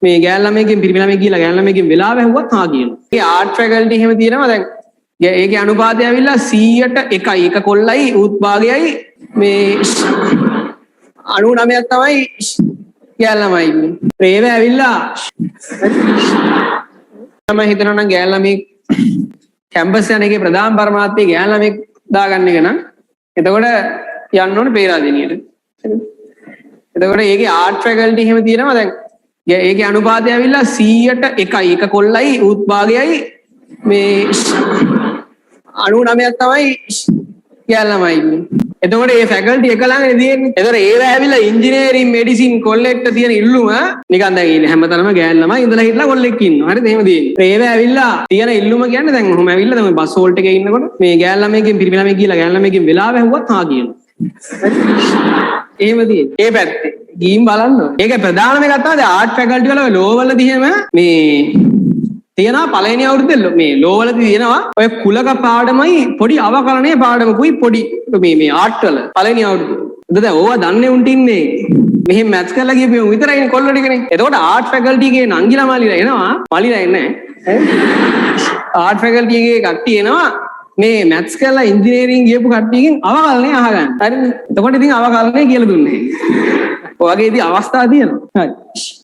මේ ගෑන් ළමයෙක්ගෙන් පිරිමි ළමයෙක් ගිහලා ගෑන් ළමයෙක්ගෙන් වෙලාව ඇහුවත් හා කියනවා. ඒ ආර්ට් ෆැකල්ටි එහෙම තියෙනවා. දැන් ඒකේ අනුපාතය ඇවිල්ලා 100ට 1යි, එක කොල්ලයි ඌත් භාගයයි, මේ 99ක් තමයි ගෑන් ළමයි ඉන්නේ. ඒව ඇවිල්ලා මම හිතනවා නම් ගෑන් ළමයෙක් කැම්පස් යන එකේ ප්‍රධාන පරමාර්ථය ගෑන් ළමයෙක් දාගන්න එක නම්, එතකොට යන්න ඕනේ පේරාදෙනියට. එතකොට ඒකේ ආර්ට් ෆැකල්ටි එහෙම තියෙනවා. දැන් ඒකේ අනුපාතය ඇවිල්ලා 100ට 1යි, එක කොල්ලයි ඌත් භාගයයි, මේ 99ක් තමයි ගෑන් ළමයි ඉන්නේ. එතකොට මේ ෆැකල්ටි එක ළඟනේ තියෙන්නේ. එතකොට ඒව ඇවිල්ලා ඉංජිනේරින්, මෙඩිසින් කොල්ලෙක්ට තියෙන ඉල්ලුම නිකන් දැන් ඉන්නේ හැමතැනම ගෑන් ළමයි ඉඳලා හිටලා කොල්ලෙක් ඉන්නවා. හරිද? එහෙම තියෙන්නේ. ඒව ඇවිල්ලා තියෙන ඉල්ලුම කියන්නේ දැන් ඔහොම ඇවිල්ලා දැන් ඔය බස් හෝල්ට් එකේ ඉන්නකොට මේ ගෑන් ළමයෙක්ගෙන් පිරිමි ළමයෙක් ගිහලා ගෑන් ළමයෙක්ගෙන් වෙලාව ඇහුවත් හා කියනවා. එහෙම තියෙන්නේ. ඒ පැත්තේ. ගිහින් බලන්න ඕනේ. ඒක ප්‍රධානම එකක් තමයි දැන් ආර්ට් ෆැකල්ටි වල ඔය ලෝ වලදී එහෙම මේ තියෙනවා පළවෙනි අවුරුද්දේ මේ ලෝ වලදී තියෙනවා ඔය කුලක පාඩමයි පොඩි අවකලනයේ පාඩමකුයි පොඩි මේ මේ ආර්ට් වල පළවෙනි අවුරුද්ද. එතකොට දැන් ඕවා දන්නේ උන්ට ඉන්නේ මෙහෙම මැත්ස් කරලා ගියපු උන් විතරයිනේ, කොල්ලෝ ටිකනේ. එතකොට ආර්ට් ෆැකල්ටි එකේ නංගිලා මල්ලිලා එනවා. මල්ලිලා එන්නේ නැහැ. ආර්ට් ෆැකල්ටි එකේ කට්ටිය එනවා මේ මැත්ස් කරලා ඉංජිනේරින් ගියපු කට්ටියකින් අවකලනය අහගන්න. හරිද? එතකොට ඉතින් අවකලනය කියලා දුන්නේ. ඔය වගේ ඉතින් අවස්ථා තියෙනවා. හරි.